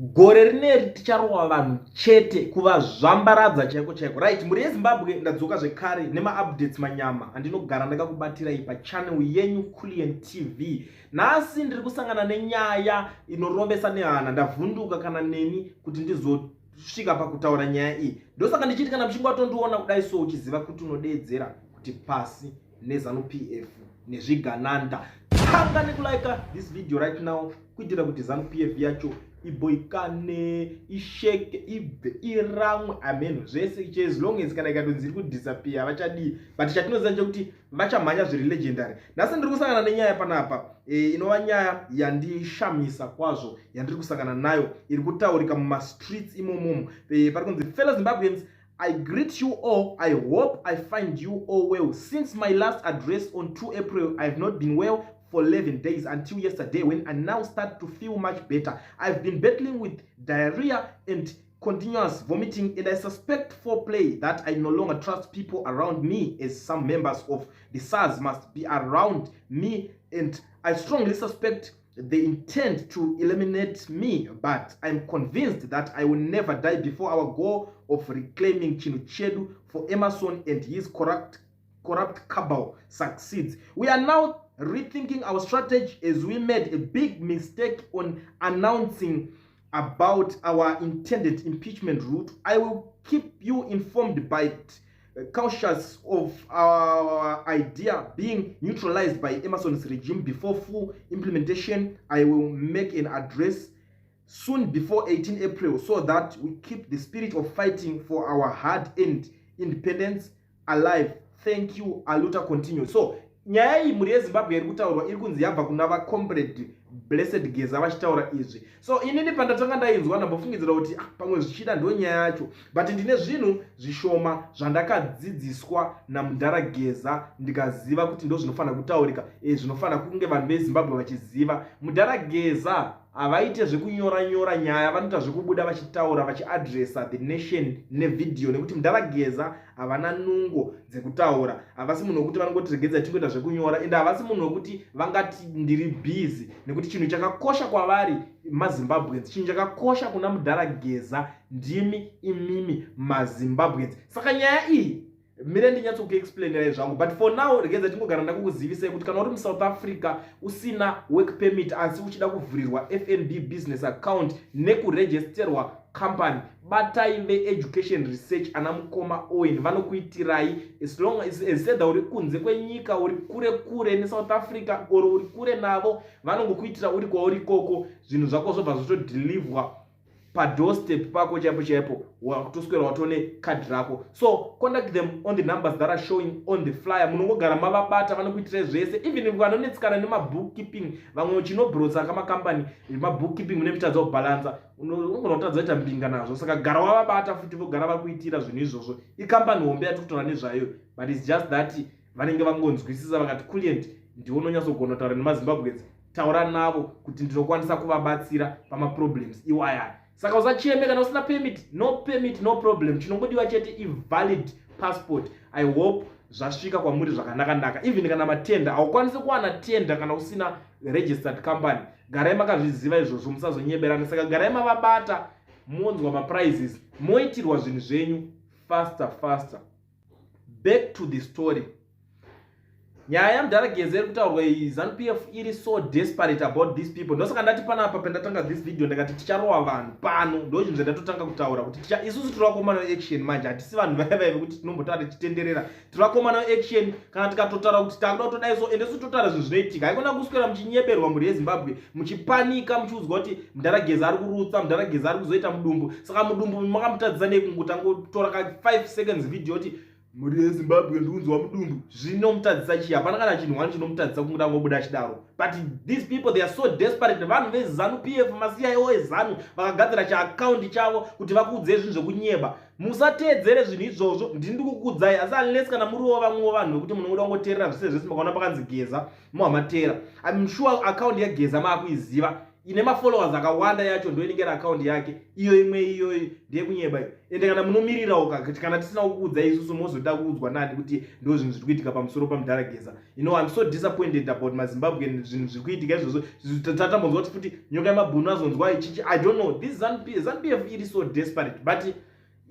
Gore rineri ticharova vanhu chete, kuvazvambaradza chaiko chaiko. Right, mhuri yeZimbabwe, ndadzoka zvekare nemaupdates manyama andinogara ndakakubatirai pachannel yenyu Culian TV. Nhasi ndiri kusangana nenyaya inorovesa nehana. Ndavhunduka kana neni kuti ndizosvika pakutaura nyaya iyi. Ndosaka ndichiti kana muchinge watondiona kudai so, uchiziva kuti unodeedzera kuti pasi neZANU PF nezvigananda. Tanga nekulike this video right now kuitira kuti ZANU PF yacho iboikane, isheke, ibve, iramwe, ameno zvese, as long as kana ikatonzi iri kudisappear, havachadii. But chatinoziva chekuti vachamhanya zviri legendary. Nhasi ndiri kusangana nenyaya panapa inova nyaya yandishamisa kwazvo yandiri kusangana nayo, iri kutaurika mumastreets imomomo. Pari kunzi, "Fellow Zimbabweans, I greet you all. I hope I find you all well. Since my last address on 2 April, I have not been well for 11 days until yesterday, when I now start to feel much better. I've been battling with diarrhea and continuous vomiting, and I suspect foul play that I no longer trust people around me, as some members of the SARS must be around me, and I strongly suspect they intend to eliminate me, but I'm convinced that I will never die before our goal of reclaiming chinhu chedu for Emerson and his corrupt cabal succeeds. We are now rethinking our strategy, as we made a big mistake on announcing about our intended impeachment route. I will keep you informed, but cautious of our idea being neutralized by Emerson's regime before full implementation. I will make an address soon before 18 April so that we keep the spirit of fighting for our hard-earned independence alive. Thank you." Aluta continue. So nyaya iyi, mhuri yeZimbabwe, iri kutaurwa iri kunzi yabva kuna vacomrade Blessed Geza vachitaura izvi. So inini pandatanga ndainzwa, ndambofungidzira kuti, ah, pamwe zvichida ndo nyaya yacho, but ndine zvinhu zvishoma zvandakadzidziswa namudhara Geza, ndikaziva kuti ndo zvinofanira kutaurika, zvinofanira kunge vanhu veZimbabwe vachiziva. Mudhara Geza havaite zvekunyora nyora nyaya, vanoita zvekubuda vachitaura, vachiadresa the nation nevhidhiyo, nekuti mudhara Geza havana nungo dzekutaura. Havasi munhu wekuti vanongoti regedza tingoita zvekunyora, ende havasi munhu wekuti vangati ndiri busy, nekuti chinhu chakakosha kwavari maZimbabweans. Chinhu chakakosha kuna mudhara Geza ndimi imimi maZimbabweans. Saka nyaya iyi, mire ndinyatsokuexplainerai zvangu, but for now regedza tingogara ndakukuzivisai kuti kana uri muSouth Africa usina work permit asi uchida kuvhurirwa FNB business account nekuregisterwa company, batai veEducation Research, ana mukoma Owen vanokuitirai. As long as either uri kunze kwenyika, uri kure kure neSouth Africa, or uri kure navo, vanongokuitira uri kwauri ikoko. Zvinhu zvako zvobva zvotodeliverwa padoorstep pako chaipo chaipo, wakutoswera watone kadhi rako. So contact them on the numbers that are showing on the flyer. Munongogara mavabata, vanokuitirai zvese, even vanonetsikana nemabookkeeping. Vamwe chinobhurotsa kamakambani mabookkeeping, mune mutadza kubhalansa, unogona kutadza kuita mbinga nazvo. Saka gara wavabata futi, vogara vakuitira zvinhu izvozvo. Ikambani hombe yatiri kutaura nezvayo, but it's just that vanenge vangonzwisisa vakati, "Client ndiwo unonyatsogona kutaura nemaZimbabweans, taura navo kuti ndinokwanisa kuvabatsira pamaproblems iwayaya." Saka usacheme kana usina permit. No permit, no problem. Chinongodiwa chete ivalid passport. I hope zvasvika kwamuri zvakanaka-naka. Even kana matenda, haukwanisi kuwana tenda kana usina registered company. Garai makazviziva izvozvo, musazonyeberana. Saka garai mavabata, monzwa maprices, moitirwa zvinhu zvenyu faster faster. Back to the story. Nyaya yamudhara Geza iri kutaurwa iyi, ZANU PF iri so desperate about these people. Ndosaka ndati panapa, pendatanga this video, ndakati ticharova vanhu pano. Ndo chinhu zvandatotanga kutaura kuti isusu tiri vakomana veaction. Manje hatisi vanhu vaya vaya vekuti tinombotaura tichitenderera. Tiri vakomana veaction. Kana tikatotaura kuti takuda kutodai so, ende su totaura zvinhu zvinoitika. Haikona kuswera muchinyeberwa, mhuri yeZimbabwe, muchipanika, muchiudzwa kuti mudhara Geza ari kurutsa, mudhara Geza ari kuzoita mudumbu. Saka mudumbu makamutadzisa nei kungotangotora ka 5 seconds video kuti, "Mhuri yeZimbabwe, ndiunzwa mudumbu"? Zvinomutadzisa chii? Hapana kana chinhu wani chinomutadzisa kungoda ngobuda achidaro. But these people, they are so desperate. Vanhu veZANU PF, maCIO eZANU vakagadzira chiakaundi chavo kuti vakuudzei zvinhu zvekunyeba. Musateedzere zvinhu izvozvo, ndini ndikukudzai. Asi unless kana muriwo vamwewo vanhu vekuti munoda kungoteerera zvise zvese, makaona pakanzi Geza, muhamatera. I'm sure akaundi yaGeza maakuiziva. Ine mafollowers akawanda yacho ndo inenge iri account yake iyo. Imwe iyoyo ndeyekunyeba iyo. Ende kana munomirirawo kuti kana tisina kukuudza isusu, mozoda kuudzwa nani kuti ndo zvinhu zviri kuitika pamusoro pamudhara Geza? I'm so disappointed about maZimbabwean, zvinhu zviri kuitika izvozvo. Tatambonzwa kuti futi Nyoka yemabhunu azonzwa ichichi. I don't know, this ZANU PF iri so desperate, but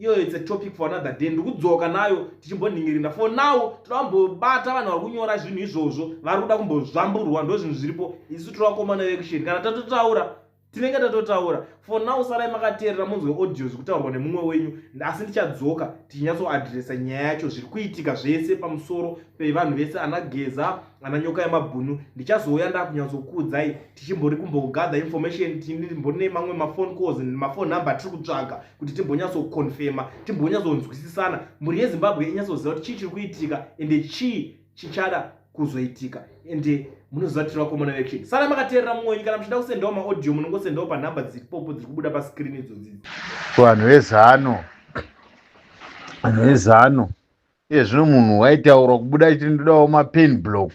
iyoyo it's a topic for another day. Ndikudzoka nayo tichimbonhingirina. For now toda kumbobata vanhu vari kunyora zvinhu izvozvo, vari kuda kumbozvamburwa. Ndo zvinhu zviripo. Isu tiri vakomana veaction, kana tatotaura tinenge tatotaura. For now sarai makateerera munzwe audio zvekutaurwa nemumwe wenyu, asi ndichadzoka tichinyatsoadhiresa nyaya yacho, zviri kuitika zvese pamusoro pevanhu vese, ana Geza, ana Nyoka yemabhunu. Ndichazouya ndakunyatsokuudzai, tichimbori kumbogather information, timbori nemamwe maphone calls, maphone number tiri kutsvaga kuti timbonyatsoconfirma, timbonyatsonzwisisana, mhuri yeZimbabwe inyatsoziva kuti chii chiri kuitika ende chii chichada kuzoitika. Ende munoziva tiri vakomana veaction. Sara makateerera mumwe wenyu. Kana muchida kusendawo maaudio, munongosendawo panhamba dziripopo dziri kubuda pascreen idzodzidzi. Vanhu vezano, vanhu vezano, iye zvino munhu waitaura kubuda achiti ndodawo mapain block.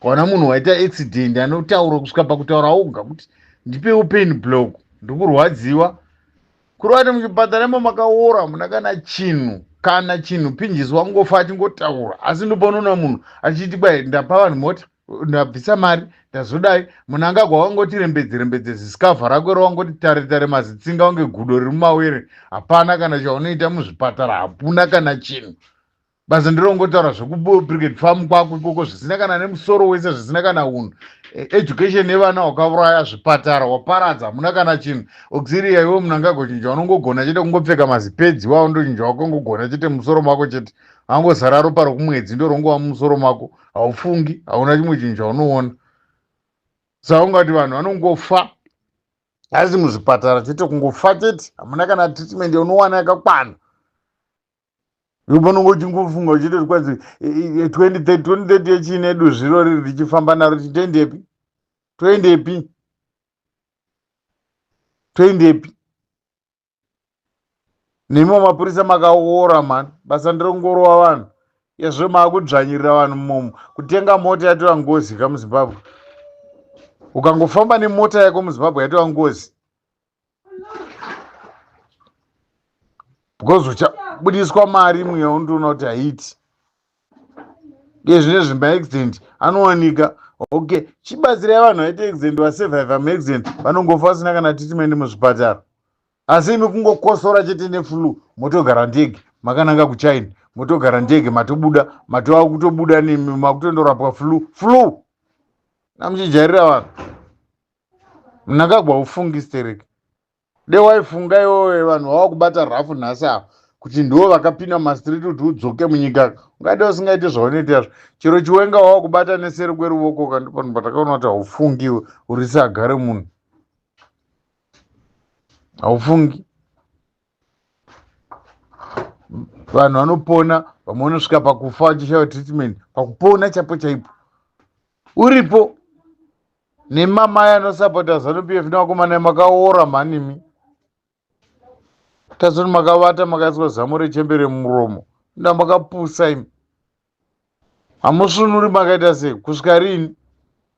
Kaona munhu waita accident anotaura kusvika pakutaura oga kuti ndipewo pain block, ndikurwadziwa. Kureva kuti muchipatara imo makaora, muna kana chinhu, kana chinhu. Pinjisi wangofa achingotaura, asi ndopanoona munhu achiti kwai ndapa vanhu mota, ndabvisa mari, ndazodai. Munhu angagwa wangoti rembedze rembedze, zisikavha rako rawangoti tare tare, mazitsinga wange gudo riri mumawere. Hapana kana chaunoita muzvipatara, hakuna kana chinhu. Basa ndirongotaura zvekubrigade farm kwako ikoko, zvisina kana nemusoro wese, zvisina kana unhu. Education yevana wakauraya, zvipatara waparadza, hamuna kana chinhu. Auxilia, iwe munhu angagochinja unongogona chete kungopfeka mazipedzi wawo, ndochinja wakangogona chete musoro mako chete, angozara ropa rokumwedzi, ndorongova mumusoro mako. Haufungi, hauna chimwe chinhu chaunoona. Saka ungati vanhu vanongofa asi muzvipatara chete, kungofa chete, hamuna kana treatment yaunowana yakakwana. Panongo uchingofunga uchiti kwanzi 2030, 2030 yechine duzviro riri richifamba naro, titoendepi, toendepi, toendepi? Nemiwo mapurisa makaora mani, basa ndirongorova vanhu ezvo maakudzvanyirira vanhu mumomo. Kutenga mota yatova ngozi ka muZimbabwe. Ukangofamba nemota yako muZimbabwe yatova ngozi, because uchabudiswa mari imwe yaundoona kuti haiti. Iye zvinezvi maaccident anowanika. Okay, chibatsirai vanhu vaite accident, vasurvive maaccident, vanongofa vasina kana treatment muzvipatara. Asi imi kungokosora chete neflu, motogara ndege makananga kuChina, motogara ndege matobuda, matova kutobuda nemi makutondorapwa flu. Flu namuchijairira vanhu. Mnangagwa ufungi stereki de waifunga iwowe vanhu vava kubata rafu nhasi ava kuti ndivo vakapinda mumastreet kuti udzoke munyika, ungade usingaiti zvaunoita izvo. Chero Chiwenga wava kubata neseri kweruvoko kandipano patakaona kuti haufungiwe, uri seagare munhu haufungi. Vanhu vanopona, vamwe vanosvika pakufa vachishaiwa treatment, pakupona chaipo chaipo uripo nemamai anosapota ZANU PF nevakomana makaora mhanimi. Tazoti makavata makaiswa zamo rechembere mumuromo, nda makapusa imi, hamusvunuri. Makaita sei kusvika rini?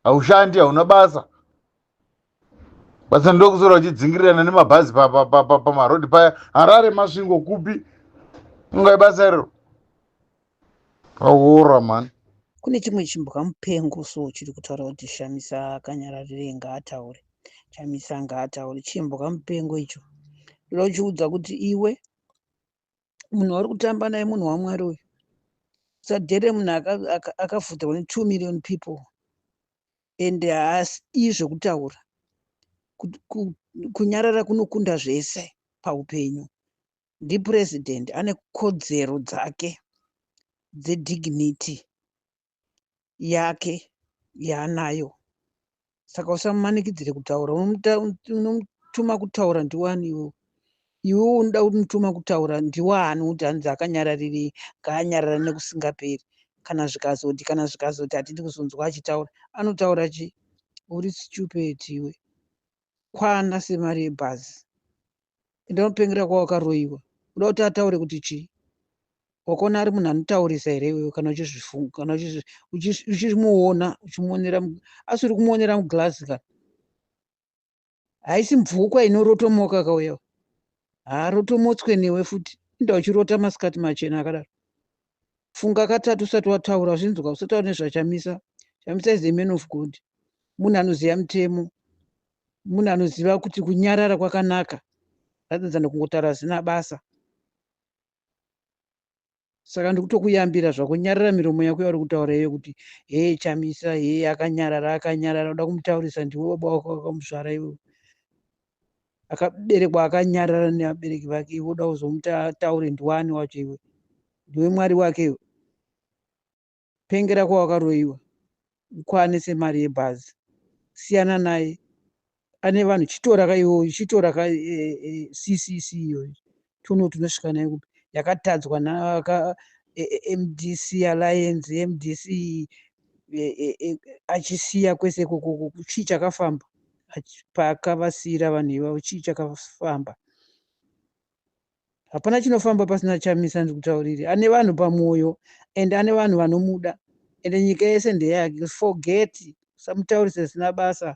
Haushandi, hauna basa. Basa ndokusora uchidzingirirana nemabhazi pamarodhi paya, Harare, Masvingo, kupi. Ungai basa iroro, aora mani. Kune chimwe chimbwa mupengo so chiri kutaura kuti Chamisa akanyararire, ngaataure, Chamisa ngaataure. Chimbwa mupengo icho, ndoda kuchiudza kuti iwe munhu wauri kutamba naye munhu waMwari uyu. Usadhere munhu akavhutirwa ne2 million people and haasi zvekutaura. Kunyarara kunokunda zvese paupenyu. Ndipurezidendi, ane kodzero dzake dzedignity yake yaanayo, saka usamumanikidzire kutaura. Unomutuma kutaura ndiwani iwewe? Iwewe unoda kumutuma kutaura ndiwani? Kuti hanzi akanyararirei, ngaanyarara nekusingaperi. Kana zvikazoti hatidi kuzonzwa achitaura, anotaura chii? Uri stupid iwe, kwana semari yebhazi. Enda unopengera kwawakaroyiwa. Uda kuti ataure kuti chii? Wakaona ari munhu anotaurisa here iwewe? Kana uchizvifunga, kana uchimuona, uchimuonera, asi uri kumuonera muglass kana Haisi mvukwa inorotomoka kauya. Haarotomotswe newe futi. Inda uchirota masikati machena akadaro. Funga katatu usati wataura zvinzwa usataura nezvaChamisa. Chamisa is a man of God. Munhu anoziva mutemo. Munhu anoziva kuti kunyarara kwakanaka rather than kungotaura zvisina basa. Saka ndikutokuyambira zvako nyarara miromo yako yauri kutaura iyoyo kuti hee Chamisa hee akanyarara akanyarara uda kumutaurisa ndiwe baba wako wakamuzvara iwewe. Akaberekwa akanyarara nevabereki vake iwe uda kuzomuti ataure ndiwani wacho iwe. Ndiwe Mwari wake iwe. Pengera kwawakaroiwa ukwane semari yebhazi. Siyana naye. Ane vanhu chitora ka iwoyo chitora ka CCC iyoyo tione kuti unosvika nayo kupi yakatadzwa naka MDC Alliance MDC achisiya kwese ikoko chii chakafamba paakavasiira vanhu ivavo chii chakafamba hapana chinofamba pasina Chamisa ndikutaurire ane vanhu pamwoyo and ane vanhu vanomuda ende nyika yese ndeyake forget usamutaurise zvisina basa.